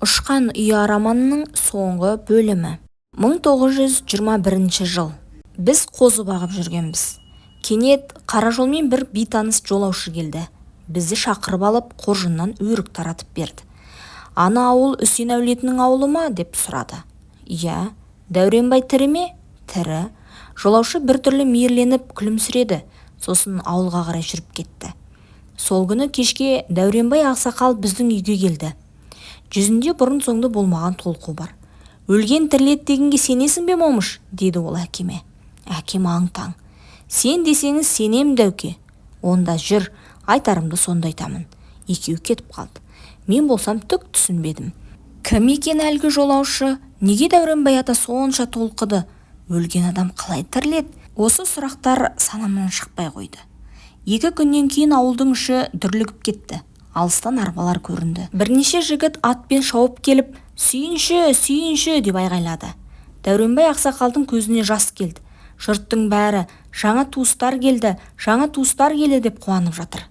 Ұшқан ұя романының соңғы бөлімі. 1921 жыл. Біз қозы бағып жүргенбіз. Кенет қара жолмен бір бейтаныс жолаушы келді. Бізді шақырып алып, қоржыннан өрік таратып берді. «Ана ауыл Үсен әулетінің ауылы ма?» деп сұрады. «Иә». «Дәуренбай тірі ме?» «Тірі». Жолаушы біртүрлі мейірленіп күлімсіреді, сосын ауылға қарай жүріп кетті. Сол күні кешке Дәуренбай ақсақал біздің үйге келді. Жүзінде бұрын-соңды болмаған толқу бар. «Өлген тіріледі дегенге сенесің бе, Момыш?» деді ол әкеме. Әкем аң-таң. «Сен десеңіз, сенем, дәуке». «Онда жүр, айтарымды сонда айтамын». Екеуі кетіп қалды. Мен болсам түк түсінбедім. Кім екен әлгі жолаушы? Неге Дәуренбай ата сонша толқыды? Өлген адам қалай тіріледі? Осы сұрақтар санамнан шықпай қойды. 2 күннен кейін ауылдың іші дүрлігіп кетті. Алыстан арбалар көрінді. Бірнеше жігіт атпен шауып келіп, «Сүйінші, сүйінші!» деп айғайлады. Дәуренбай ақсақалдың көзіне жас келді. Жұрттың бәрі «Жаңа туыстар келді, жаңа туыстар келді» деп қуанып жатыр.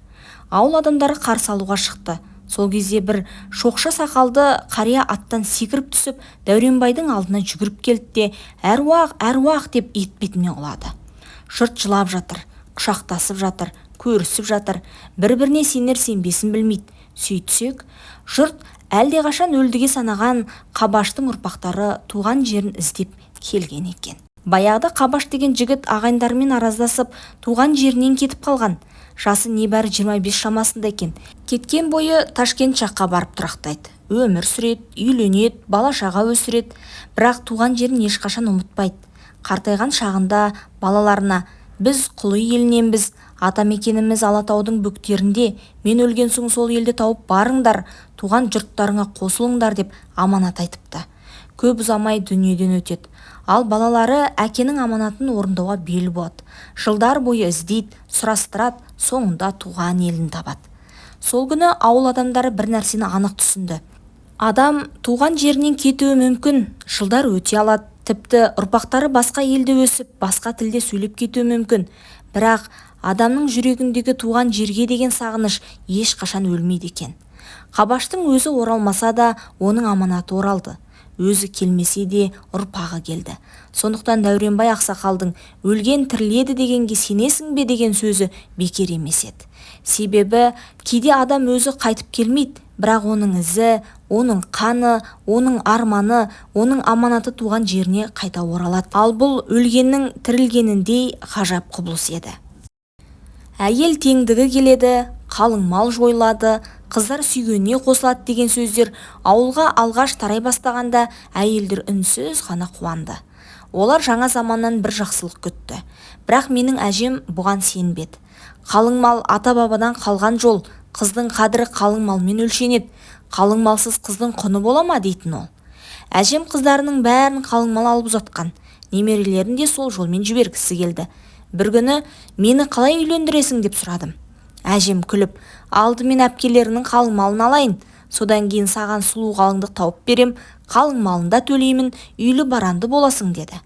Ауыл адамдары қарсы алуға шықты. Сол кезде бір шоқша сақалды қария аттан секіріп түсіп, Дәуренбайдың алдына жүгіріп келді де, «Әруақ, әруақ!» деп етпетіне құлады. Жұрт жылап жатыр, құшақтасып жатыр, көрісіп жатыр, бір-біріне сенер сенбесін білмейді. Сөйтсек, жұрт әлдеқашан өлдіге санаған Қабаштың ұрпақтары туған жерін іздеп келген екен. Баяғыда Қабаш деген жігіт ағайындарымен араздасып, туған жерінен кетіп қалған. Жасы небәрі 25 шамасында екен. Кеткен бойы Ташкент жаққа барып тұрақтайды. Өмір сүреді, үйленеді, бала-шаға өсіреді, бірақ туған жерін ешқашан ұмытпайды. Қартайған шағында балаларына: «Біз Құлы еліненбіз, атамекеніміз Алатаудың бөктерінде, мен өлген соң сол елді тауып барыңдар, туған жұрттарыңа қосылыңдар» деп аманат айтыпты. Көп ұзамай дүниеден өтеді. Ал балалары әкенің аманатын орындауға бел буады. Жылдар бойы іздейді, сұрастырады, соңында туған елін табады. Сол күні ауыл адамдары бір нәрсені анық түсінді. Адам туған жерінен кетуі мүмкін, жылдар өте алады, тіпті ұрпақтары басқа елде өсіп, басқа тілде сөйлеп кетуі мүмкін. Бірақ адамның жүрегіндегі туған жерге деген сағыныш ешқашан өлмейді екен. Қабаштың өзі оралмаса да, оның аманаты оралды. Өзі келмесе де, ұрпағы келді. Сондықтан Дәуренбай ақсақалдың «өлген тіріледі дегенге сенесің бе» деген сөзі бекер емес еді. Себебі кейде адам өзі қайтып келмейді, бірақ оның ізі, оның қаны, оның арманы, оның аманаты туған жеріне қайта оралады. Ал бұл өлгеннің тірілгеніндей ғажап құбылыс еді. Әйел теңдігі келеді, қалың мал жойылады, қыздар сүйгеніне қосылады деген сөздер ауылға алғаш тарай бастағанда әйелдер үнсіз ғана қуанды. Олар жаңа заманнан бір жақсылық күтті. Бірақ менің әжем бұған сенбеді. Қалың мал ата-бабадан қалған жол, қыздың қадірі қалың малмен өлшенеді, қалың малсыз қыздың құны бола ма дейтін ол. Әжем қыздарының бәрін қалың мал алып ұзатқан, немерелерін де сол жолмен жібергісі келді. Бір күні «Мені қалай үйлендіресің?» деп сұрадым. Әжем күліп, «Алдымен әпкелерінің қалың малын алайын, содан кейін саған сұлу қалыңдық тауып берем, қалың малын да төлеймін, үйлі баранды боласың» деді.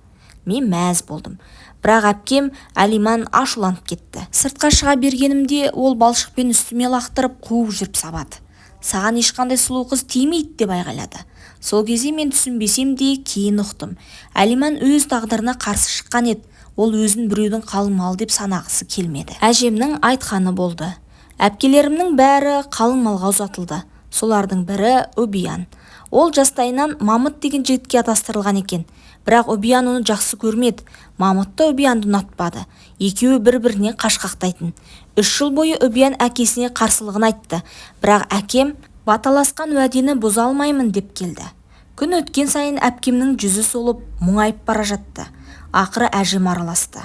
Мен мәз болдым. Бірақ әпкем Әлиман ашуланып кетті. Сыртқа шыға бергенімде ол балшықпен үстіме лақтырып қуып жүріп сабады. «Саған ешқандай сұлу қыз тимейді» деп айғайлады. Сол кезде мен түсінбесем де кейін ұқтым. Әлиман өз тағдырына қарсы шыққан еді. Ол өзін біреудің қалың малы деп санағысы келмеді. Әжемнің айтқаны болды. Әпкелерімнің бәрі қалың малға ұзатылды. Солардың бірі Үбиян. Ол жастайынан Мамыт деген жігітке атастырылған екен. Бірақ Үбиян оны жақсы көрмеді. Мамыт та Үбиянды ұнатпады. Екеуі бір-бірінен қашқақтайтын. 3 жыл бойы Үбиян әкесіне қарсылығын айтты. Бірақ әкем баталасқан уәдені бұза алмаймын деп келді. Күн өткен сайын әпкемнің жүзі солып, мұңайып бара жатты. Ақыры әжем араласты.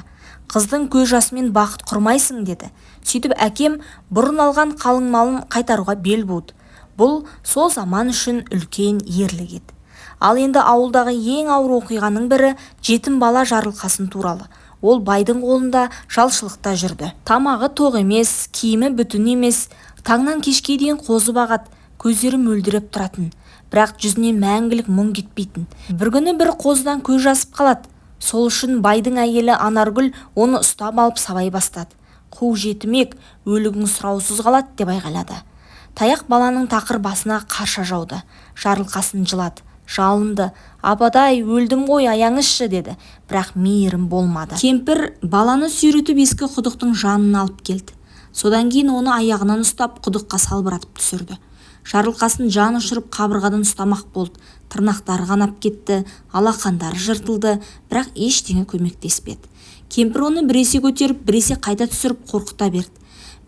«Қыздың көз жасымен бақыт құрмайсың» деді. Сөйтіп әкем бұрын алған қалың малын қайтаруға бел буды. Бұл сол заман үшін үлкен ерлік еді. Ал енді ауылдағы ең ауыр оқиғаның бірі жетім бала Жарылқасын туралы. Ол байдың қолында жалшылықта жүрді. Тамағы тоқ емес, киімі бүтін емес, таңнан кешке дейін қозы бағады, көздері мөлдіреп тұратын. Бірақ жүзінен мәңгілік мұң кетпейтін. Бір күні бір қозыдан көз жазып қалады. Сол үшін байдың әйелі Анаргүл оны ұстап алып сабай бастады. «Қу жетімек, өлігің сұраусыз қалады» деп айғайлады. Таяқ баланың тақыр басына қарша жауды. Жарылқасын жылады, жалынды. «Апатай, өлдім ғой, аяңызшы», – деді. Бірақ мейірім болмады. Кемпір баланы сүйретіп ескі құдықтың жанына алып келді. Содан кейін оны аяғынан ұстап құдыққа салбыратып түсірді. Жарылқасын жан ұшырып қабырғадан ұстамақ болды. Тырнақтары қанап кетті, алақандары жыртылды, бірақ ештеңе көмектеспеді. Кемпір оны біресе көтеріп, біресе қайта түсіріп қорқыта берді.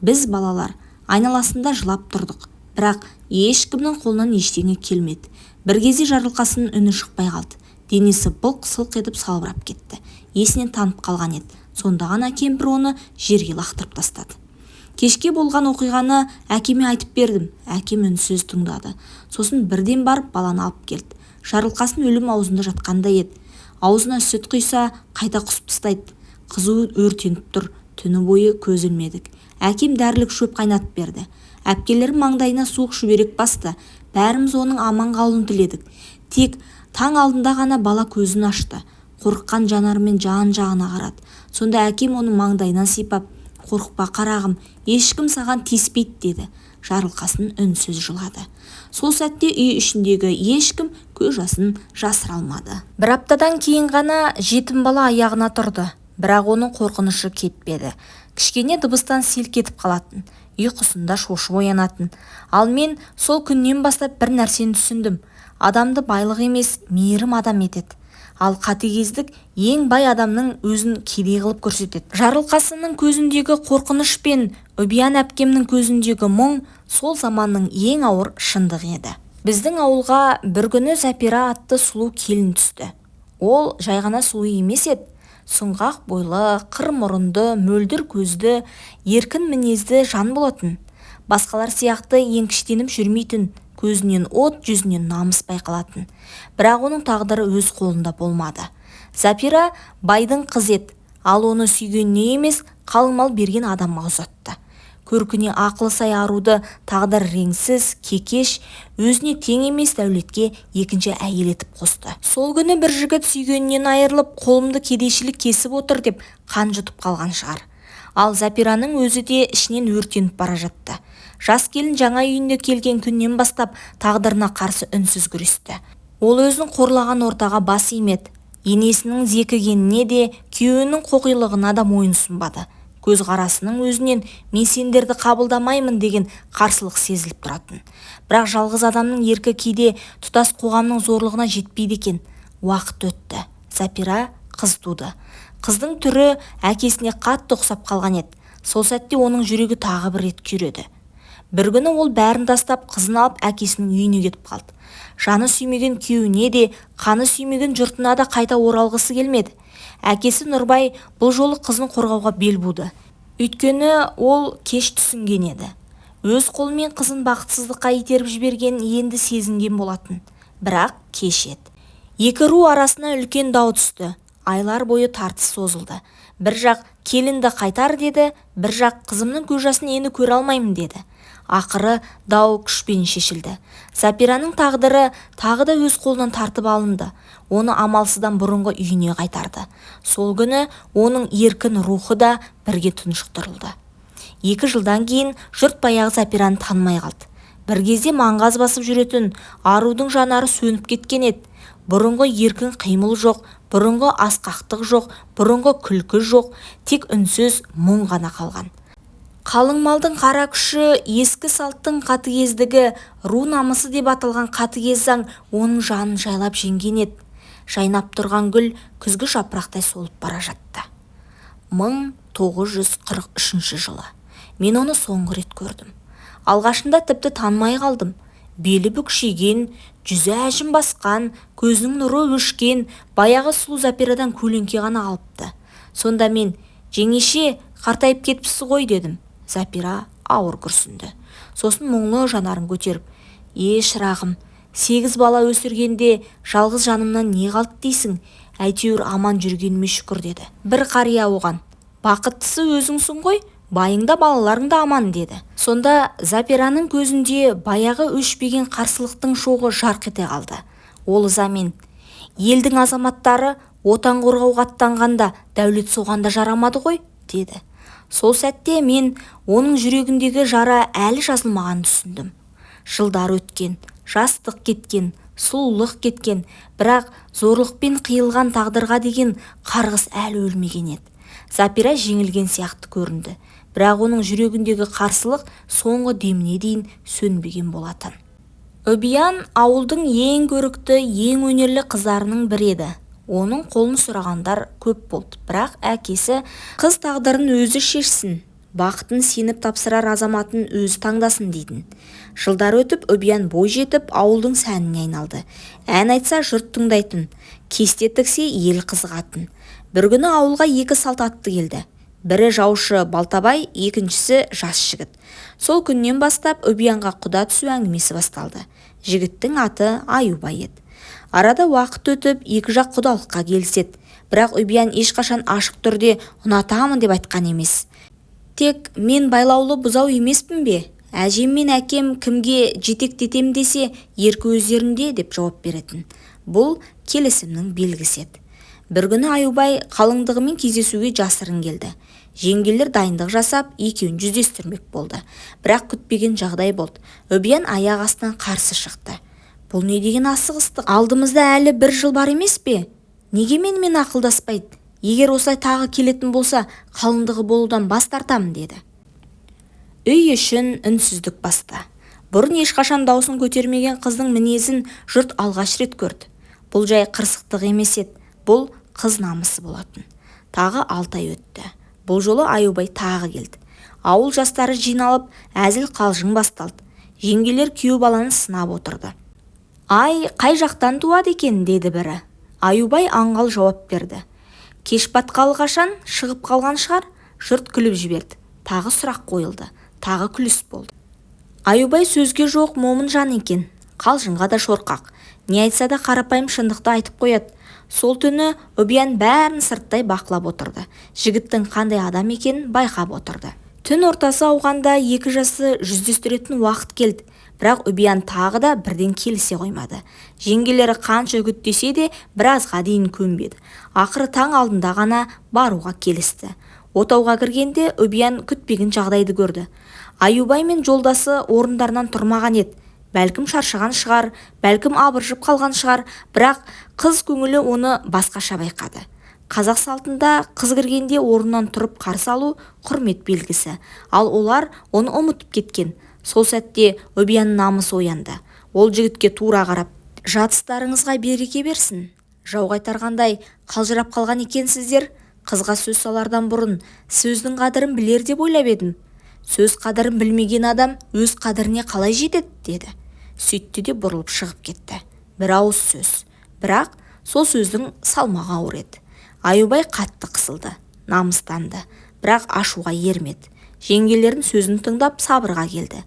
Біз, балалар, айналасында жылап тұрдық. Бірақ ешкімнің қолынан ештеңе келмеді. Бір кезде Жарылқасынның үні шықпай қалды. Денесі былқ-сылқ етіп салбырап кетті. Есінен танып қалған еді. Сонда ғана кемпір оны жерге лақтырып тастады. Кешке болған оқиғаны әкеме айтып бердім. Әкем үнсіз тыңдады. Сосын бірден барып баланы алып келді. Жарылқасын өлім аузында жатқандай еді. Аузына сүт құйса, қайта құсып тастайды. Қызуы өртеніп тұр. Түні бойы көз ілмедік. Әкем дәрілік шөп қайнатып берді. Әпкелерім маңдайына суық шүберек басты. Бәріміз оның аман қалуын тіледік. Тек таң алдында ғана бала көзін ашты. Қорыққан жанарымен жан-жағына қарады. Сонда әкем оның маңдайынан сипап, «Қорықпа, қарағым, ешкім саған тиіспейді», – деді. Жарылқасын үнсіз жылады. Сол сәтте үй ішіндегі ешкім көз жасын жасыра алмады. Бір аптадан кейін ғана жетім бала аяғына тұрды. Бірақ оның қорқынышы кетпеді. Кішкене дыбыстан селк етіп қалатын, ұйқысында шошып оянатын. Ал мен сол күннен бастап бір нәрсені түсіндім. Адамды байлық емес, мейірім адам етеді. Ал қатыгездік ең бай адамның өзін кедей қылып көрсетеді. Жарылқасынның көзіндегі қорқыныш пен Үбиян әпкемнің көзіндегі мұң сол заманның ең ауыр шындығы еді. Біздің ауылға бір күні Зәпира атты сұлу келін түсті. Ол жай ғана сұлу емес еді. Сұңғақ бойлы, қыр мұрынды, мөлдір көзді, еркін мінезді жан болатын. Басқалар сияқты еңкіштеніп жүрмейтін, көзінен от, жүзінен намыс байқалатын. Бірақ оның тағдыры өз қолында болмады. Зәпира байдың қызы еді, ал оны сүйгеніне емес, қалың мал берген адамға ұзатты. Көркіне ақылы сай аруды тағдыр реңсіз, кекеш, өзіне тең емес дәулетке екінші әйел етіп қосты. Сол күні бір жігіт сүйгенінен айырылып, қолымды кедейшілік кесіп отыр деп қан жұтып қалған шығар. Ал Зәпираның өзі де ішінен өртеніп бара жатты. Жас келін жаңа үйіне келген күннен бастап тағдырына қарсы үнсіз күресті. Ол өзін қорлаған ортаға бас имеді. Енесінің зекігеніне де, күйеуінің қоқилығына да мойын ұсынбады. Көз қарасының өзінен мен сендерді қабылдамаймын деген қарсылық сезіліп тұратын. Бірақ жалғыз адамның еркі кейде тұтас қоғамның зорлығына жетпейді екен. Уақыт өтті. Зәпира қыз туды. Қыздың түрі әкесіне қатты ұқсап қалған еді. Сол сәтте оның жүрегі тағы бір рет күйреді. Бір күні ол бәрін тастап, қызын алып әкесінің үйіне кетіп қалды. Жаны сүймеген күйеуіне де, қаны сүймеген жұртына да қайта оралғысы келмеді. Әкесі Нұрбай бұл жолы қызын қорғауға бел буды. Өйткені ол кеш түсінген еді. Өз қолымен қызын бақытсыздыққа итеріп жібергенін енді сезінген болатын. Бірақ кеш еді. Екі ру арасына үлкен дау түсті. Айлар бойы тартыс созылды. Бір жақ келінді қайтар деді, бір жақ қызымның көз жасын енді көре алмаймын деді. Ақыры дау күшпен шешілді. Зәпираның тағдыры тағы да өз қолынан тартып алынды. Оны амалсыздан бұрынғы үйіне қайтарды. Сол күні оның еркін рухы да бірге тұншықтырылды. 2 жылдан кейін жұрт баяғы Зәпираны танымай қалды. Бір кезде маңғаз басып жүретін арудың жанары сөніп кеткен еді. Бұрынғы еркін қимыл жоқ, бұрынғы асқақтық жоқ, бұрынғы күлкі жоқ, тек үнсіз мұң ғана қалған. Қалың малдың қара күші, ескі салттың қатыгездігі, ру намысы деп аталған қатыгез заң оның жанын жайлап жеңген еді. Жайнап тұрған гүл күзгі жапырақтай солып бара жатты. 1943 жылы. Мен оны соңғы рет көрдім. Алғашында тіпті танымай қалдым. Белі бүкшиген, жүзі әжім басқан, көзінің нұры өшкен, баяғы сұлу Зәпирадан көлеңке ғана қалыпты. Сонда мен, «Жеңеше, қартайып кетіпсіз ғой», дедім. Зәпира ауыр күрсінді. Сосын мұңлы жанарын көтеріп, «Е, шырағым, 8 бала өсіргенде жалғыз жанымнан не қалды дейсің, әйтеуір аман жүргеніме шүкір», деді. Бір қария оған, «Бақыттысы өзіңсің ғой, байың да балаларың да аман», деді. Сонда Зәпираның көзінде баяғы өшпеген қарсылықтың шоғы жарқ ете қалды. Ол ызамен, «Елдің азаматтары отан қорғауға аттанғанда дәулет соған да жарамады ғой», деді. Сол сәтте мен оның жүрегіндегі жара әлі жазылмағанын түсіндім. Жылдар өткен, жастық кеткен, сұлулық кеткен, бірақ зорлықпен қиылған тағдырға деген қарғыс әлі өлмеген еді. Запира жеңілген сияқты көрінді, бірақ оның жүрегіндегі қарсылық соңғы деміне дейін сөнбеген болатын. Үбиян ауылдың ең көрікті, ең өнерлі қыздарының бірі еді. Оның қолын сұрағандар көп болды, бірақ әкесі қыз тағдырын өзі шешсін, бақытын сеніп тапсырар азаматын өзі таңдасын дейтін. Жылдар өтіп, Үбиян бой жетіп, ауылдың сәніне айналды. Ән айтса жұрт тыңдайтын, кесте тіксе ел қызығатын. Бір күні ауылға екі салт атты келді. Бірі жаушы Балтабай, екіншісі жас жігіт. Сол күннен бастап Үбиянға құда түсу әңгімесі басталды. Жігіттің аты Аюбай еді. Арада уақыт өтіп, екі жақ құдалыққа келіседі. Бірақ Үбиян ешқашан ашық түрде ұнатамын деп айтқан емес. Тек мен байлаулы бұзау емеспін бе? Әжем мен әкем кімге жетектетем десе, еркі өздерінде деп жауап беретін. Бұл келісімнің белгісі еді. Бір күні Аюбай қалыңдығымен кездесуге жасырын келді. Жеңгелер дайындық жасап, екеуін жүздестірмек болды. Бірақ күтпеген жағдай болды. Үбиян аяқ астынан қарсы шықты. Бұл не деген асығыстық? Алдымызда әлі бір жыл бар емес пе? Неге менімен ақылдаспайды? Егер осылай тағы келетін болса, қалыңдығы болудан бас тартамын, деді. Үй ішін үнсіздік басты. Бұрын ешқашан даусын көтермеген қыздың мінезін жұрт алғаш рет көрді. Бұл жай қырсықтық емес еді, бұл қыз намысы болатын. Тағы 6 ай өтті. Бұл жолы Аюбай тағы келді. Ауыл жастары жиналып, әзіл қалжың басталды. Жеңгелер күйеу баланы сынап отырды. Ай, қай жақтан туады екен, деді бірі. Аюбай аңғал жауап берді. Кеш батқалы қашан шығып қалған шығар? Жұрт күліп жіберді. Тағы сұрақ қойылды. Тағы күліс болды. Аюбай сөзге жоқ момын жан екен. Қалжыңға да шорқақ. Не айтса да қарапайым шындықты айтып қояды. Сол түні Үбиян бәрін сырттай бақылап отырды. Жігіттің қандай адам екенін байқап отырды. Түн ортасы ауғанда екі жасы жүздестіретін уақыт келді. Бірақ Үбиян тағы да бірден келісе қоймады. Жеңгелері қанша үгіттесе де біразға дейін көнбеді. Ақыры таң алдында ғана баруға келісті. Отауға кіргенде Үбиян күтпеген жағдайды көрді. Аюбай мен жолдасы орындарынан тұрмаған еді. Бәлкім шаршаған шығар, бәлкім абыржып қалған шығар, бірақ қыз көңілі оны басқаша байқады. Қазақ салтында қыз кіргенде орнынан тұрып қарсы алу құрмет белгісі. Ал олар оны ұмытып кеткен. Сол сәтте Үбиянның намысы оянды. Ол жігітке тура қарап, жатыстарыңызға береке берсін. Жау қайтарғандай қалжырап қалған екенсіздер. Қызға сөз салардан бұрын сөздің қадірін білер деп ойлап едім. Сөз қадірін білмеген адам өз қадіріне қалай жетеді, деді. Сөйтті де бұрылып шығып кетті. Бір ауыз сөз. Бірақ сол сөздің салмағы ауыр еді. Аюбай қатты қысылды, намыстанды, бірақ ашуға ермеді. Жеңгелердің сөзін тыңдап сабырға келді.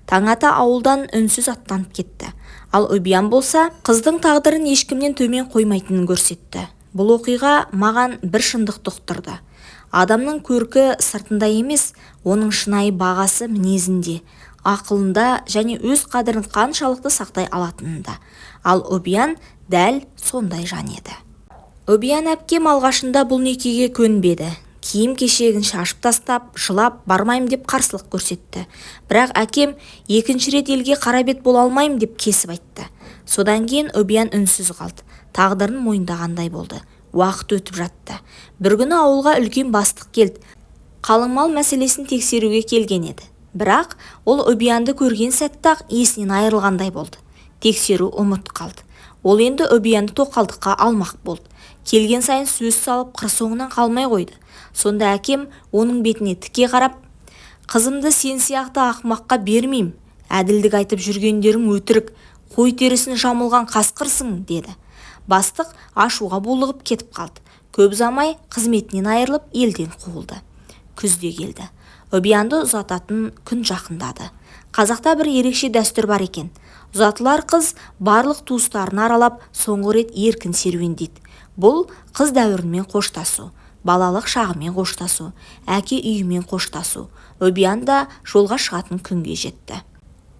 Таң ата ауылдан үнсіз аттанып кетті. Ал Үбиян болса, қыздың тағдырын ешкімнен төмен қоймайтынын көрсетті. Бұл оқиға маған бір шындықты ұқтырды. Адамның көркі сыртында емес, оның шынайы бағасы мінезінде, ақылында және өз қадірін қаншалықты сақтай алатынында. Ал Үбиян дәл сондай жан еді. Үбиян әпкем алғашында бұл некеге көнбеді. Киім-кешегін шашып тастап, жылап, бармаймын деп қарсылық көрсетті. Бірақ әкем екінші рет елге қара бет бола алмаймын деп кесіп айтты. Содан кейін Үбиян үнсіз қалды. Тағдырын мойындағандай болды. Уақыт өтіп жатты. Бір күні ауылға үлкен бастық келді. Қалың мал мәселесін тексеруге келген еді. Бірақ ол Үбиянды көрген сәтте-ақ есінен айырылғандай болды. Тексеру ұмыт қалды. Ол енді Үбиянды тоқалдыққа алмақ болды. Келген сайын сөз салып қыр соңынан қалмай қойды. Сонда әкем оның бетіне тіке қарап, қызымды сен сияқты ақымаққа бермеймін. Әділдік айтып жүргендерің өтірік, қой терісін жамылған қасқырсың, деді. Бастық ашуға булығып кетіп қалды. Көп ұзамай қызметінен айырылып елден қуылды. Күз де келді. Үбиянды ұзататын күн жақындады. Қазақта бір ерекше дәстүр бар екен. Ұзатылар қыз барлық туыстарын аралап, соңғы рет еркін серуендейді. Бұл қыз дәуірімен қоштасу, балалық шағымен қоштасу, әке үйімен қоштасу. Үбиян да жолға шығатын күнге жетті.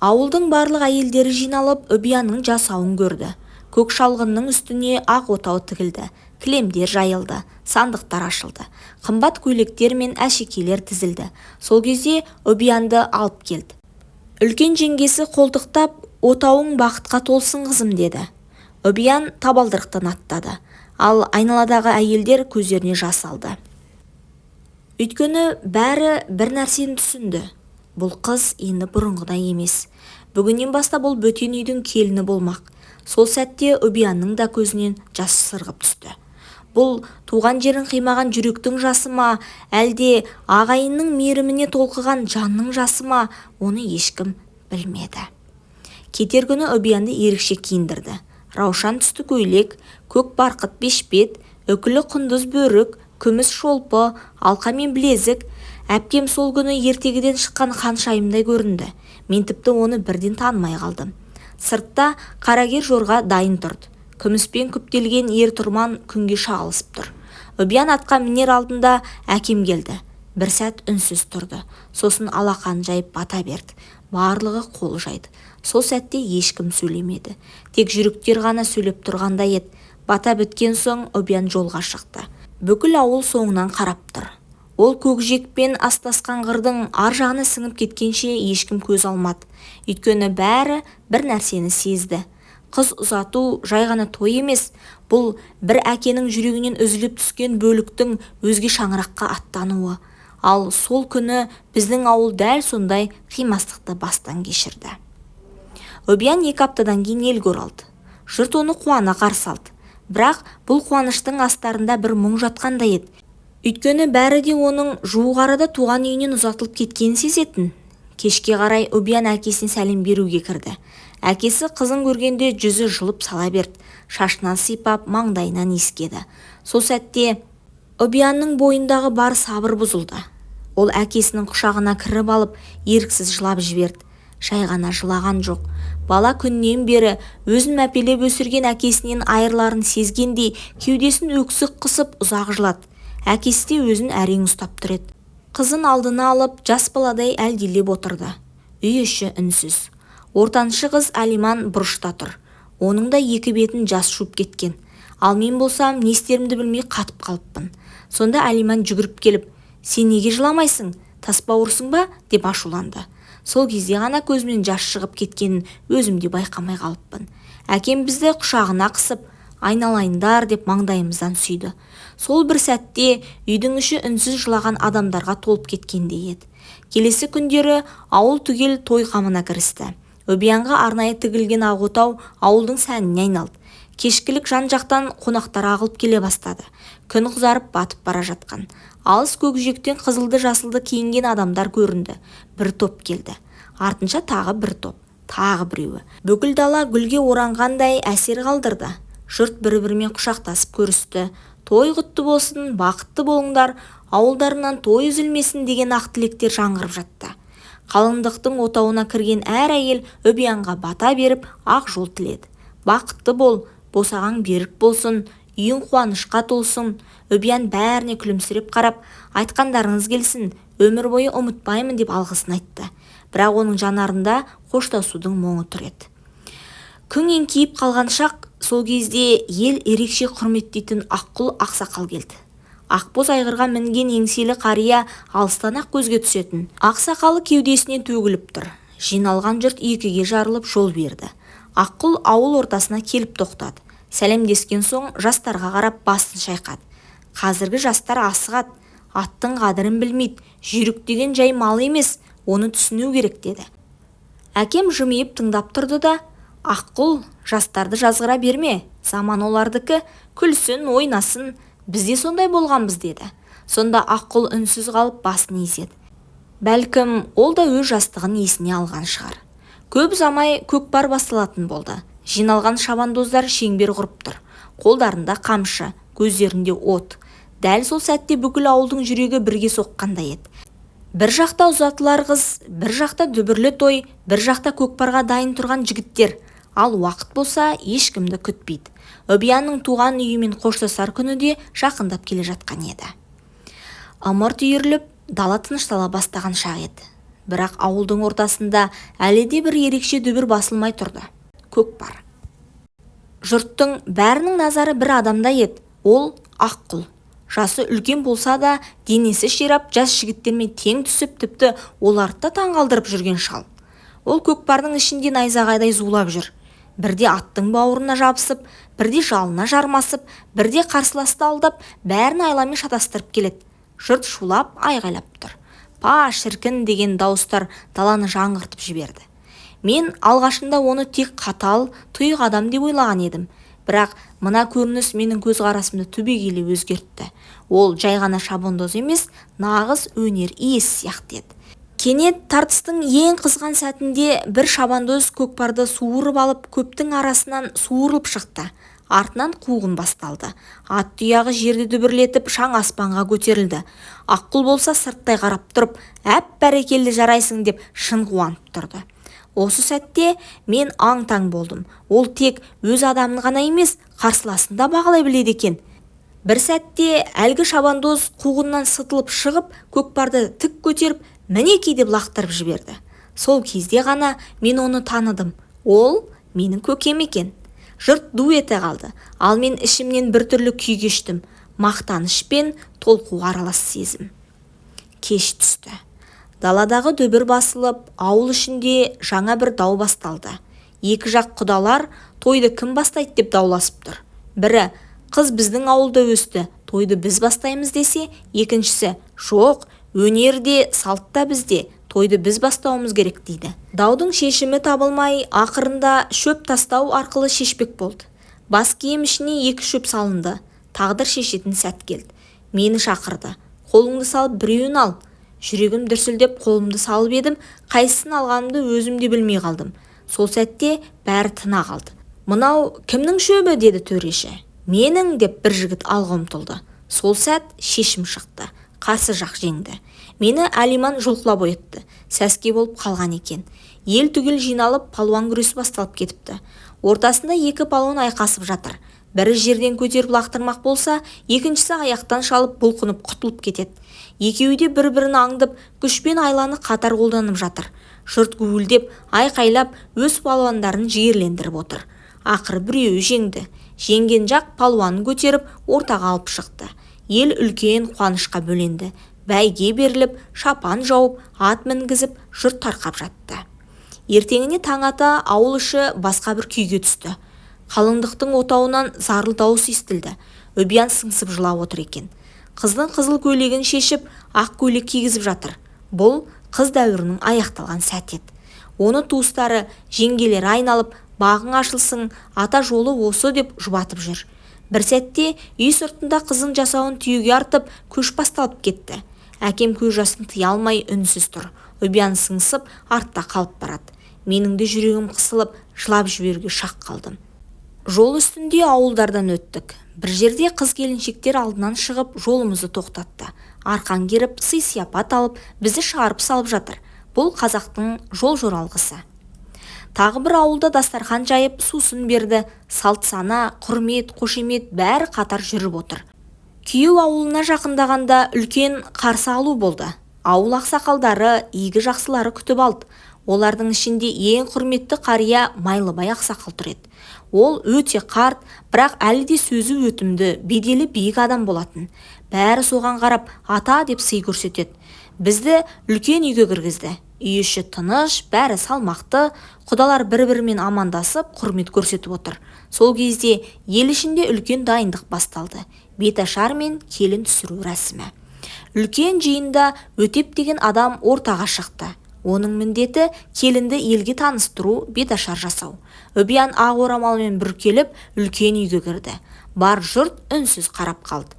Ауылдың барлық әйелдері жиналып, Үбиянның жасауын көрді. Көк шалғынның үстіне ақ отау тігілді. Кілемдер жайылды, сандықтар ашылды. Қымбат көйлектер мен әшекейлер тізілді. Сол кезде Үбиянды алып келді. Үлкен жеңгесі қолтықтап, «Отауың бақытқа толсын, қызым», – деді. Үбиян табалдырықтан аттады. Ал айналадағы әйелдер көздеріне жас алды. Өйткені бәрі бір нәрсені түсінді. Бұл қыз енді бұрынғыдай емес. Бүгіннен бастап ол бөтен үйдің келіні болмақ. Сол сәтте Үбиянның да көзінен жас сырғып түсті. Бұл туған жерін қимаған жүректің жасы ма, әлде ағайынның мейіріміне толқыған жанның жасы ма, оны ешкім білмеді. Кетер күні Үбиянды ерекше киіндірді. Раушан түсті көйлек, көк барқыт бешпет, үкілі құндыз бөрік, күміс шолпы, алқа мен білезік. Әпкем сол күні ертегіден шыққан ханшайымдай көрінді. Мен тіпті оны бірден танымай қалдым. Сыртта қарагер жорға дайын тұрды. Күміспен күптелген ер-тұрман күнге шағылысып тұр. Үбиян атқа мінер алдында әкем келді. Бір сәт үнсіз тұрды. Сосын алақанын жайып бата берді. Барлығы қол жайды. Сол сәтте ешкім сөйлемеді. Тек жүректер ғана сөйлеп тұрғандай еді. Бата біткен соң Үбиян жолға шықты. Бүкіл ауыл соңынан қарап тұр. Ол көкжиекпен астасқан қырдың ар жағына сіңіп кеткенше ешкім көз алмады. Өйткені бәрі бір нәрсені сезді. Қыз ұзату жай ғана той емес, бұл бір әкенің жүрегінен үзіліп түскен бөліктің өзге шаңыраққа аттануы. Ал сол күні біздің ауыл дәл сондай қимастықты бастан кешірді. Үбиян 2 аптадан кейін елге оралды. Жұрт оны қуана қарсы алды. Бірақ бұл қуаныштың астарында бір мұң жатқандай еді. Өйткені бәрі де оның жуық арада туған үйінен ұзатылып кеткенін сезетін. Кешке қарай Үбиян әкесіне сәлем беруге кірді. Әкесі қызын көргенде жүзі жылып сала берді. Шашынан сипап, маңдайынан иіскеді. Сол сәтте Үбиянның бойындағы бар сабыр бұзылды. Ол әкесінің құшағына кіріп алып, еріксіз жылап жіберді. Жай ғана жылаған жоқ. Бала күннен бері өзін мәпелеп өсірген әкесінен айырыларын сезгендей кеудесін өксік қысып ұзақ жылады. Әкесі де өзін әрең ұстап тұр еді. Қызын алдына алып, жас баладай әлдилеп отырды. Үй іші үнсіз. Ортаншы қыз Алиман бұрышта тұр. Оның да екі бетін жас жуып кеткен. Ал мен болсам, не істерімді білмей қатып қалыппын. Сонда Алиман жүгіріп келіп, «Сен неге жыламайсың? Тасбауырсың ба?» деп ашуланды. Сол кезде ғана көзімнен жас шығып кеткенін өзім де байқамай қалыппын. Әкем бізді құшағына қысып, айналайындар деп маңдайымыздан сүйді. Сол бір сәтте үйдің іші үнсіз жылаған адамдарға толып кеткендей еді. Келесі күндері ауыл түгел той қамына кірісті. Үбиянға арнайы тігілген ақ отау ауылдың сәніне айналды. Кешкілік жан-жақтан қонақтар ағылып келе бастады. Күн қызарып батып бара жатқан. Алыс көкжиектен қызылды-жасылды киінген адамдар көрінді. Бір топ келді. Артынша тағы бір топ, тағы біреуі. Бүкіл дала гүлге оранғандай әсер қалдырды. Жұрт бір-бірімен құшақтасып көрісті. Той құтты болсын, бақытты болыңдар, ауылдарынан той үзілмесін деген ақ тілектер жаңғырып жатты. Қалыңдықтың отауына кірген әр әйел Үбиянға бата беріп, ақ жол тіледі. Бақытты бол, босағаң берік болсын, үйің қуанышқа толсын. Үбиян бәріне күлімсіреп қарап, айтқандарыңыз келсін, өмір бойы ұмытпаймын деп алғысын айтты. Бірақ оның жанарында қоштасудың мұңы тұр еді. Күн еңкейіп қалған шақ, сол кезде ел ерекше құрметтейтін Аққұл ақсақал келді. Ақбоз айғырға мінген еңселі қария алыстан-ақ көзге түсетін. Ақсақалы кеудесінен төгіліп тұр. Жиналған жұрт екіге жарылып жол берді. Аққұл ауыл ортасына келіп тоқтады. Сәлемдескен соң жастарға қарап басын шайқады. Қазіргі жастар асығады, аттың қадірін білмейді, жүйрік деген жай мал емес, оны түсіну керек деді. Әкем жымиып тыңдап тұрды да, Аққұл, жастарды жазғыра берме, заман олардікі, күлсін, ойнасын, біз де сондай болғанбыз деді. Сонда Аққұл үнсіз қалып басын изеді. Бәлкім, ол да өз жастығын есіне алған шығар. Көп ұзамай көкпар басталатын болды. Жиналған шабандоздар шеңбер құрып тұр. Қолдарында қамшы, көздерінде от. Дәл сол сәтте бүкіл ауылдың жүрегі бірге соққандай еді. Бір жақта ұзатылар қыз, бір жақта дүбірлі той, бір жақта көкпарға дайын тұрған жігіттер. Ал уақыт болса, ешкімді күтпейді. Үбиянның туған үйімен қоштасар күні де жақындап келе жатқан еді. Ымырт үйіріліп, дала тыныштала бастаған шақ еді. Бірақ ауылдың ортасында әлі де бір ерекше дүбір басылмай тұрды. Көкпар. Жұрттың бәрінің назары бір адамда еді. Ол Аққұл. Жасы үлкен болса да, денесі ширап, жас жігіттермен тең түсіп, тіпті оларды да таңғалдырып жүрген шал. Ол көкпардың ішінде найзағайдай зулап жүр. Бірде аттың бауырына жабысып, бірде жалына жармасып, бірде қарсыласты алдап, бәрін айламен шатастырып келеді. Жұрт шулап, айғайлап тұр. Па, шіркін деген дауыстар даланы жаңғыртып жіберді. Мен алғашында оны тек қатал, тұйық адам деп ойлаған едім. Бірақ мына көрініс менің көзқарасымды түбегейлі өзгертті. Ол жай ғана шабандоз емес, нағыз өнер иесі сияқты еді. Кенет тартыстың ең қызған сәтінде бір шабандоз көкпарды суырып алып, көптің арасынан суырылып шықты. Артынан қуғын басталды. Ат тұяғы жерді дүбірлетіп, шаң аспанға көтерілді. Аққұл болса сырттай қарап тұрып, әп бәрекелді жарайсың деп шын қуанып тұрды. Осы сәтте мен аң-таң болдым. Ол тек өз адамын ғана емес, қарсыласын да бағалай біледі екен. Бір сәтте әлгі шабандоз қуғыннан сытылып шығып, көкпарды тік көтеріп, мінекей деп лақтырып жіберді. Сол кезде ғана мен оны таныдым. Ол менің көкем екен. Жұрт ду ете қалды. Ал мен ішімнен біртүрлі күй кештім. Мақтаныш пен толқу аралас сезім. Кеш түсті. Даладағы дүбір басылып, ауыл ішінде жаңа бір дау басталды. Екі жақ құдалар тойды кім бастайды деп дауласып тұр. Бірі, қыз біздің ауылда өсті, тойды біз бастаймыз десе, екіншісі, жоқ, өнер де, салт та бізде, тойды біз бастауымыз керек дейді. Даудың шешімі табылмай, ақырында шөп тастау арқылы шешпек болды. Бас киім ішіне екі шөп салынды. Тағдыр шешетін сәт келді. Мені шақырды. Қолыңды салып біреуін ал. Жүрегім дүрсілдеп қолымды салып едім, қайсысын алғанымды өзім де білмей қалдым. Сол сәтте бәрі тына қалды. Мынау кімнің шөбі, деді төреші. Менің, деп бір жігіт алға ұмтылды. Сол сәт шешім шықты. Қарсы жақ жеңді. Мені Әлиман жұлқылап оятты. Сәске болып қалған екен. Ел түгел жиналып, палуан күресі басталып кетіпті. Ортасында екі палуан айқасып жатыр. Бірі жерден көтеріп лақтырмақ болса, екіншісі аяқтан шалып бұлқынып құтылып кетеді. Екеуі де бір-бірін аңдып, күшпен айланы қатар қолданып жатыр. Жұрт гуілдеп, айқайлап, өз палуандарын жігерлендіріп отыр. Ақыры біреуі жеңді. Жеңген жақ палуанын көтеріп, ортаға алып шықты. Ел үлкен қуанышқа бөленді. Бәйге беріліп, шапан жауып, ат мінгізіп, жұрт тарқап жатты. Ертеңіне таң ата ауыл іші басқа бір күйге түсті. Қалыңдықтың отауынан зарлы дауыс естілді. Үбиян сыңсып жылап отыр екен. Қыздың қызыл көйлегін шешіп, ақ көйлек кигізіп жатыр. Бұл қыз дәуірінің аяқталған сәті еді. Оны туыстары, жеңгелері айналып, бағың ашылсын, ата жолы осы деп жұбатып жүр. Бір сәтте үй сыртында қыздың жасауын түйеге артып, көш басталып кетті. Әкем көз жасын тыя алмай үнсіз тұр. Үбиян сыңсып, артта қалып барады. Менің де жүрегім қысылып, жылап жіберуге шақ қалдым. Жол үстінде ауылдардан өттік. Бір жерде қыз келіншектер алдынан шығып, жолымызды тоқтатты. Арқан керіп, сый-сияпат алып, бізді шығарып салып жатыр. Бұл қазақтың жол жоралғысы. Тағы бір ауылда дастархан жайып, сусын берді. Салт сана, құрмет, қошемет бәрі қатар жүріп отыр. Күйеу ауылына жақындағанда үлкен қарсы алу болды. Ауыл ақсақалдары, игі жақсылары күтіп алды. Олардың ішінде ең құрметті қария Майлыбай ақсақал тұр еді. Ол өте қарт, бірақ әлі де сөзі өтімді, беделі биік адам болатын. Бәрі соған қарап, ата деп сый көрсетеді. Бізді үлкен үйге кіргізді. Үй іші тыныш, бәрі салмақты, құдалар бір-бірімен амандасып, құрмет көрсетіп отыр. Сол кезде ел ішінде үлкен дайындық басталды. Беташар мен келін түсіру рәсімі. Үлкен жиында Өтеп деген адам ортаға шықты. Оның міндеті келінді елге таныстыру, беташар жасау. Үбиян ақ орамалмен бүркеліп, үлкен үйге кірді. Бар жұрт үнсіз қарап қалды.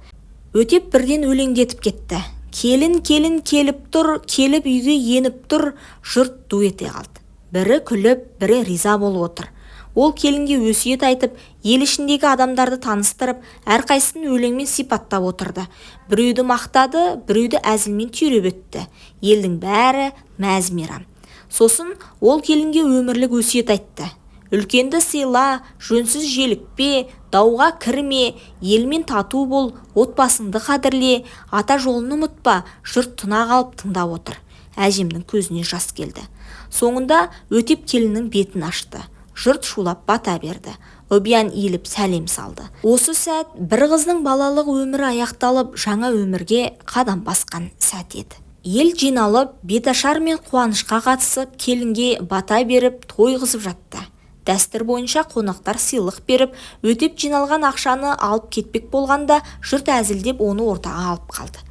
Өтеп бірден өлеңдетіп кетті. Келін, келін келіп тұр, келіп үйге еніп тұр, жұрт ду ете қалды. Бірі күліп, бірі риза болып отыр. Ол келінге өсиет айтып, ел ішіндегі адамдарды таныстырып, әрқайсысын өлеңмен сипаттап отырды. Біреуді мақтады, біреуді әзілмен түйреп өтті. Елдің бәрі мәз мейрам. Сосын ол келінге өмірлік өсиет айтты. Үлкенді сыйла, жөнсіз желікпе, дауға кірме, елмен тату бол, отбасыңды қадірле, ата жолын ұмытпа, жұрт тына қалып тыңдап отыр. Әжемнің көзіне жас келді. Соңында Өтеп келіннің бетін ашты. Жұрт шулап бата берді. Үбиян иіліп сәлем салды. Осы сәт бір қыздың балалық өмірі аяқталып, жаңа өмірге қадам басқан сәт еді. Ел жиналып, беташар мен қуанышқа қатысып, келінге бата беріп, той қызып жатты. Дәстүр бойынша қонақтар сыйлық беріп, өтеп жиналған ақшаны алып кетпек болғанда, жұрт әзілдеп оны ортаға алып қалды.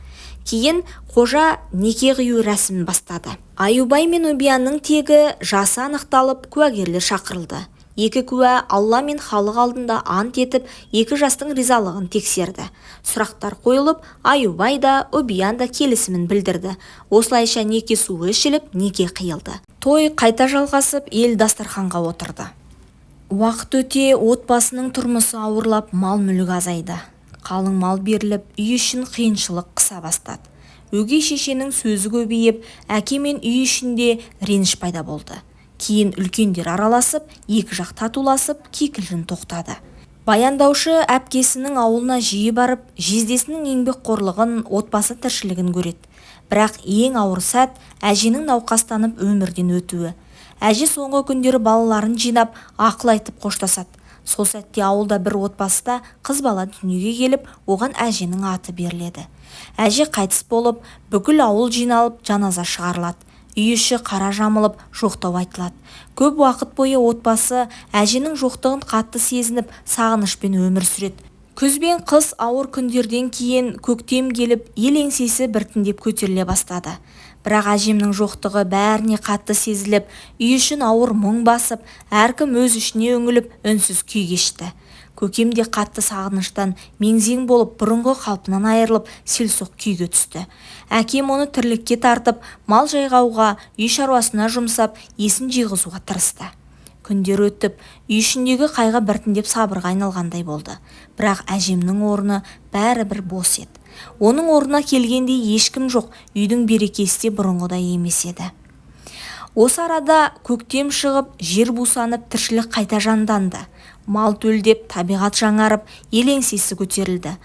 Кейін қожа неке қию рәсімін бастады. Аюбай мен Үбиянның тегі, жасы анықталып, куәгерлер шақырылды. Екі куә Алла мен халық алдында ант етіп, екі жастың ризалығын тексерді. Сұрақтар қойылып, Аюбай да, Үбиян да келісімін білдірді. Осылайша неке суы ішіліп, неке қиылды. Той қайта жалғасып, ел дастарханға отырды. Уақыт өте отбасының тұрмысы ауырлап, мал-мүлік азайды. Қалың мал беріліп, үй ішін қиыншылық қыса бастады. Өгей шешенің сөзі көбейіп, әке мен үй ішінде реніш пайда болды. Кейін үлкендер араласып, екі жақ татуласып, кикілжің тоқтады. Баяндаушы әпкесінің ауылына жиі барып, жездесінің еңбекқорлығын, отбасы тіршілігін көреді. Бірақ ең ауыр сәт әженің науқастанып өмірден өтуі. Әже соңғы күндері балаларын жинап, ақыл айтып қоштасады. Сол сәтте ауылда бір отбасыда қыз бала дүниеге келіп, оған әженің аты беріледі. Әже қайтыс болып, бүкіл ауыл жиналып, жаназа шығарылады. Үй іші қара жамылып, жоқтау айтылады. Көп уақыт бойы отбасы әженің жоқтығын қатты сезініп, сағынышпен өмір сүреді. Күз бен қыс ауыр күндерден кейін көктем келіп, ел еңсесі біртіндеп көтеріле бастады. Бірақ әжемнің жоқтығы бәріне қатты сезіліп, үй ішін ауыр мұң басып, әркім өз ішіне үңіліп, үнсіз күй кешті. Көкем де қатты сағыныштан мең-зең болып, бұрынғы қалпынан айырылып, селсоқ күйге түсті. Әкем оны тірлікке тартып, мал жайғауға, үй шаруасына жұмсап, есін жиғызуға тырысты. Күндер өтіп, үй ішіндегі қайғы біртіндеп сабырға айналғандай болды. Бірақ әжемнің орны бәрібір бос еді. Оның орнына келгендей ешкім жоқ, үйдің берекесі де бұрынғыдай емес еді. Осы арада көктем шығып, жер бусанып, тіршілік қайта жанданды. Мал төлдеп, табиғат жаңарып, ел еңсесі көтерілді.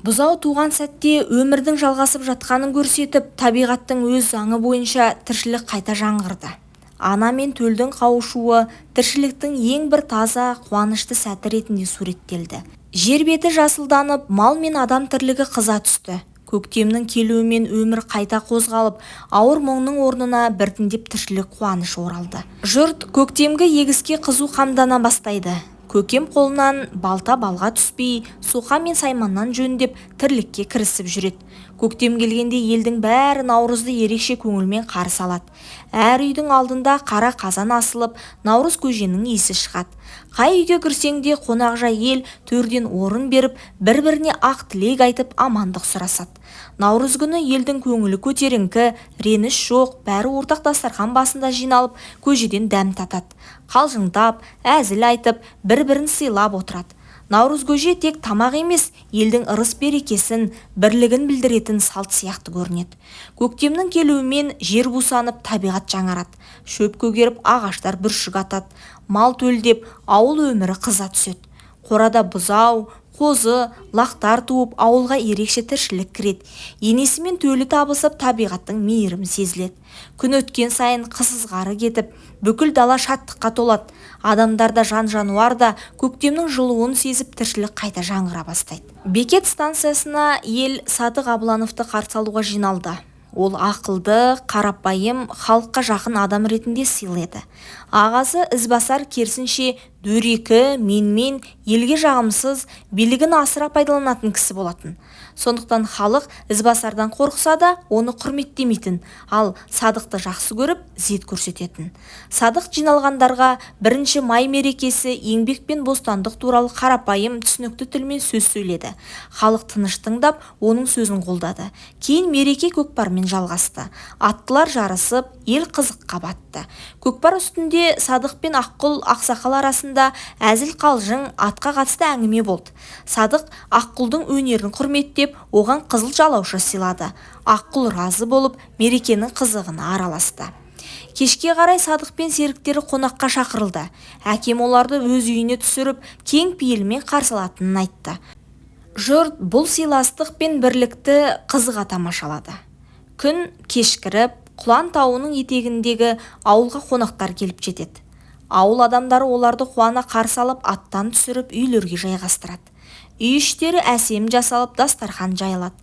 Бұзау туған сәтте өмірдің жалғасып жатқанын көрсетіп, табиғаттың өз заңы бойынша тіршілік қайта жаңғырды. Ана мен төлдің қауышуы тіршіліктің ең бір таза, қуанышты сәті ретінде суреттелді. Жер беті жасылданып, мал мен адам тірлігі қыза түсті. Көктемнің келуімен өмір қайта қозғалып, ауыр мұңның орнына біртіндеп тіршілік қуаныш оралды. Жұрт көктемгі егіске қызу қамдана бастайды. Көкем қолынан балта балға түспей, соқа мен сайманнан жөндеп тірлікке кірісіп жүреді. Көктем келгенде елдің бәрі наурызды ерекше көңілмен қарсы алады. Әр үйдің алдында қара қазан асылып, наурыз көженің иісі шығады. Қай үйге кірсең де қонақжай ел төрден орын беріп, бір-біріне ақ тілек айтып амандық сұрасады. Наурыз күні елдің көңілі көтеріңкі, реніш жоқ, бәрі ортақ дастархан басында жиналып, көжеден дәм татады. Қалжыңдап, әзіл айтып, бір-бірін сыйлап отырады. Наурыз көже тек тамақ емес, елдің ырыс берекесін, бірлігін білдіретін салт сияқты көрінеді. Көктемнің келуімен жер бусанып, табиғат жаңарады. Шөп көгеріп, ағаштар бүршік атады. Мал төлдеп, ауыл өмірі қыза түседі. Қорада бұзау, қозы, лақтар туып, ауылға ерекше тіршілік кіреді. Енесі мен төлі табысып, табиғаттың мейірімі сезіледі. Күн өткен сайын қыс ызғары кетіп, бүкіл дала шаттыққа толады. Адамдар да, жан-жануар да көктемнің жылуын сезіп, тіршілік қайта жаңғыра бастайды. Бекет станциясына ел Садық Абылановты қарсы алуға жиналды. Ол ақылды, қарапайым, халыққа жақын адам ретінде сыйлы еді. Ағасы Ізбасар керісінше дөрекі, менмен, елге жағымсыз, билігін асыра пайдаланатын кісі болатын. Сондықтан халық Ізбасардан қорықса да, оны құрметтемейтін, ал Садықты жақсы көріп, ізет көрсететін. Садық жиналғандарға 1 май мерекесі, еңбек пен бостандық туралы қарапайым, түсінікті тілмен сөз сөйледі. Халық тыныш тыңдап, оның сөзін қолдады. Кейін мереке көкпармен жалғасты. Аттылар жарысып, ел қызыққа батты. Көкпар үстінде Садық пен Аққұл ақсақал арасында әзіл қалжың, атқа қатысты әңгіме болды. Садық Аққұлдың өнерін құрметтеп, оған қызыл жалауша сыйлады. Аққұл разы болып, мерекенің қызығына араласты. Кешке қарай Садық пен серіктері қонаққа шақырылды. Әкем оларды өз үйіне түсіріп, кең пейілмен қарсы алатынын айтты. Жұрт бұл сыйластық пен бірлікті қызыға тамашалады. Күн кешкіріп, Құлан тауының етегіндегі ауылға қонақтар келіп жетеді. Ауыл адамдары оларды қуана қарсы алып, аттан түсіріп, үйлерге жайғастырады. Үй іштері әсем жасалып, дастархан жайылады.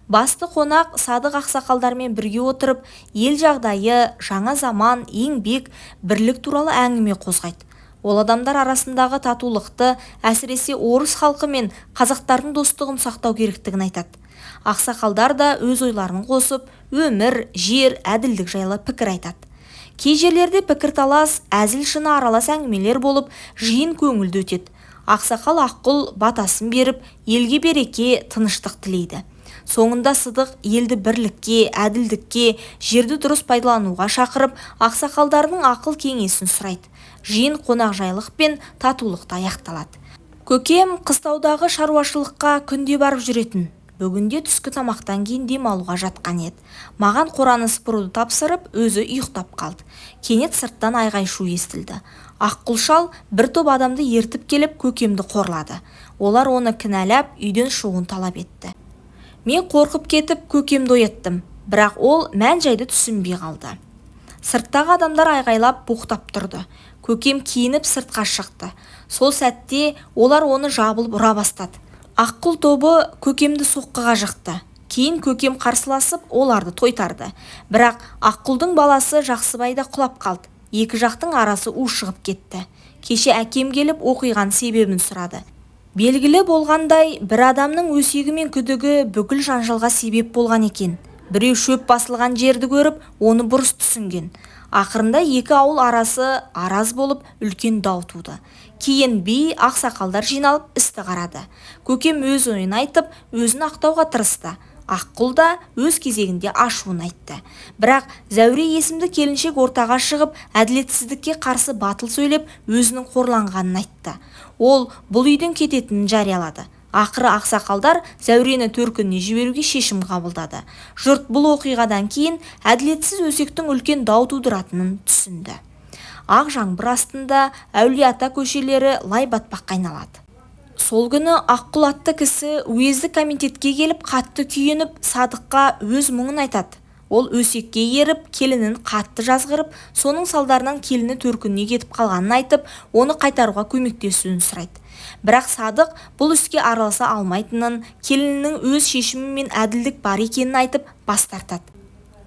Басты қонақ Садық ақсақалдармен бірге отырып, ел жағдайы, жаңа заман, еңбек, бірлік туралы әңгіме қозғайды. Ол адамдар арасындағы татулықты, әсіресе орыс халқы мен қазақтардың достығын сақтау керектігін айтады. Ақсақалдар да өз ойларын қосып, өмір, жер, әділдік жайлы пікір айтады. Кей жерлерде пікірталас, әзіл-шыны аралас әңгімелер болып, жиын көңілді өтеді. Ақсақал Аққұл батасын беріп, елге береке, тыныштық тілейді. Соңында Сыдық елді бірлікке, әділдікке, жерді дұрыс пайдалануға шақырып, ақсақалдардың ақыл кеңесін сұрайды. Жиын қонақжайлық пен татулықта аяқталады. Көкем қыстаудағы шаруашылыққа күнде барып жүретін. Бүгінде түскі тамақтан кейін демалуға жатқан еді. Маған қораны сыпыруды тапсырып, өзі ұйықтап қалды. Кенет сырттан айғай-шу естілді. Аққұл шал бір топ адамды ертіп келіп, көкемді қорлады. Олар оны кінәлап, үйден шығуын талап етті. Мен қорқып кетіп, көкемді ояттым, бірақ ол мән-жайды түсінбей қалды. Сырттағы адамдар айғайлап, боқтап тұрды. Көкем киініп сыртқа шықты. Сол сәтте олар оны жабылып ұра бастады. Аққұл тобы көкемді соққыға жықты. Кейін көкем қарсыласып, оларды тойтарды. Бірақ Аққұлдың баласы Жақсыбай да құлап қалды. Екі жақтың арасы ушығып кетті. Кеше әкем келіп оқиғаның себебін сұрады. Белгілі болғандай, бір адамның өсегі мен күдігі бүкіл жанжалға себеп болған екен. Біреу шөп басылған жерді көріп, оны бұрыс түсінген. Ақырында екі ауыл арасы араз болып, үлкен дау туды. Кейін би, ақсақалдар жиналып, істі қарады. Көкем өз ойын айтып, өзін ақтауға тырысты. Аққұл да өз кезегінде ашуын айтты. Бірақ Зәуре есімді келіншек ортаға шығып, әділетсіздікке қарсы батыл сөйлеп, өзінің қорланғанын айтты. Ол бұл үйден кететінін жариялады. Ақыры ақсақалдар Зәурені төркініне жіберуге шешім қабылдады. Жұрт бұл оқиғадан кейін әділетсіз өсектің үлкен дау тудыратынын түсінді. Ақ жаңбыр астында Әулиеата көшелері лай батпаққа айналады. Сол күні Аққұл атты кісі уездік комитетке келіп қатты күйініп, Садыққа өз мұңын айтады. Ол өсекке еріп, келінін қатты жазғырып, соның салдарынан келіні төркініне кетіп қалғанын айтып, оны қайтаруға көмектесуін сұрайды. Бірақ Садық бұл іске араласа алмайтынын, келінінің өз шешімі мен әділдік бар екенін айтып, бас тартады.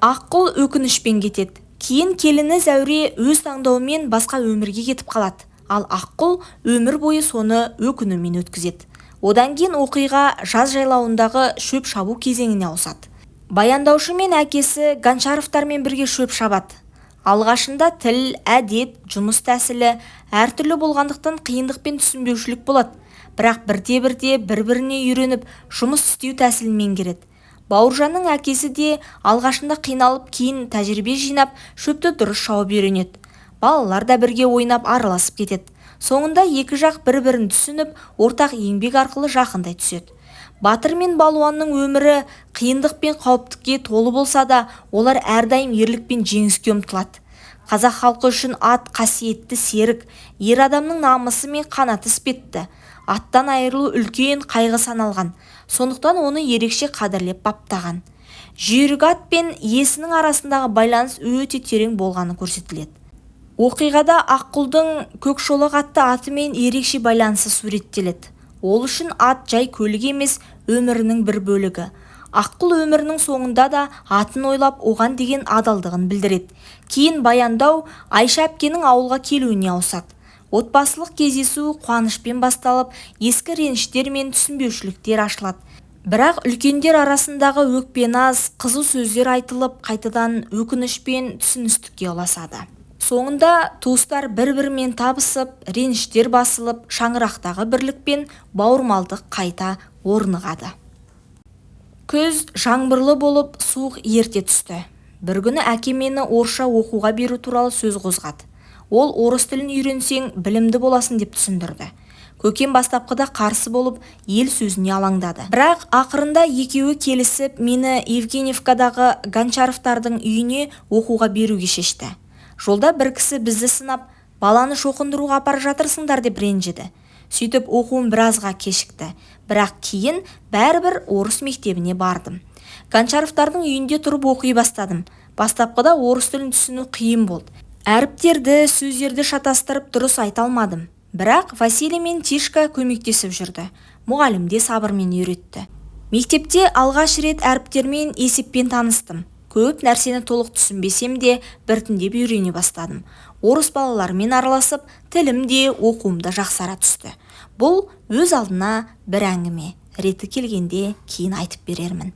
Аққұл өкінішпен кетеді. Кейін келіні Зәуре өз таңдауымен басқа өмірге кетіп қалады. Ал Аққұл өмір бойы соны өкінумен өткізеді. Одан кейін оқиға жаз жайлауындағы шөп шабу кезеңіне ауысады. Баяндаушы мен әкесі Гончаровтармен бірге шөп шабады. Алғашында тіл, әдет, жұмыс тәсілі әртүрлі болғандықтан қиындық пен түсінбеушілік болады. Бірақ бірте-бірте бір-біріне үйреніп, жұмыс істеу тәсілін меңгереді. Бауыржанның әкесі де алғашында қиналып, кейін тәжірибе жинап, шөпті дұрыс шауып үйренеді. Балалар да бірге ойнап араласып кетеді. Соңында екі жақ бір-бірін түсініп, ортақ еңбек арқылы жақындай түседі. Батыр мен балуанның өмірі қиындық пен қауіптікке толы болса да, олар әрдайым ерлік пен жеңіске ұмтылады. Қазақ халқы үшін ат қасиетті серік, ер адамның намысы мен қанаты іспетті. Аттан айырылу үлкен қайғы саналған, сондықтан оны ерекше қадірлеп баптаған. Жүйрік ат пен иесінің арасындағы байланыс өте терең болғаны көрсетіледі. Оқиғада Аққұлдың Көкшолақ атты атымен ерекше байланысы суреттеледі. Ол үшін ат жай көлік емес, өмірінің бір бөлігі. Аққұл өмірінің соңында да атын ойлап, оған деген адалдығын білдіреді. Кейін баяндау Айша әпкенің ауылға келуіне ауысады. Отбасылық кездесу қуанышпен басталып, ескі реніштер мен түсінбеушіліктер ашылады. Бірақ үлкендер арасындағы өкпе-наз, қызу сөздер айтылып, қайтадан өкініш пен түсіністікке ұласады. Соңында туыстар бір-бірімен табысып, реніштер басылып, шаңырақтағы бірлік пен бауырмалдық қайта орнығады. Күз жаңбырлы болып, суық ерте түсті. Бір күні әкем мені орысша оқуға беру туралы сөз қозғады. Ол орыс тілін үйренсең, білімді боласың деп түсіндірді. Көкем бастапқыда қарсы болып, ел сөзіне алаңдады. Бірақ ақырында екеуі келісіп, мені Евгеньевкадағы Гончаровтардың үйіне оқуға беруге шешті. Жолда бір кісі бізді сынап, баланы шоқындыруға апара жатырсыңдар деп ренжіді. Сөйтіп оқуым біразға кешікті. Бірақ кейін бәрібір орыс мектебіне бардым. Гончаровтардың үйінде тұрып оқи бастадым. Бастапқыда орыс тілін түсіну қиын болды. Әріптерді, сөздерді шатастырып дұрыс айта алмадым. Бірақ Василий мен Тишка көмектесіп жүрді. Мұғалім де сабырмен үйретті. Мектепте алғаш рет әріптермен, есеппен таныстым. Көп нәрсені толық түсінбесем де, біртіндеп үйрене бастадым. Орыс балаларымен араласып, тілім де, оқуым да жақсара түсті. Бұл өз алдына бір әңгіме. Реті келгенде кейін айтып берермін.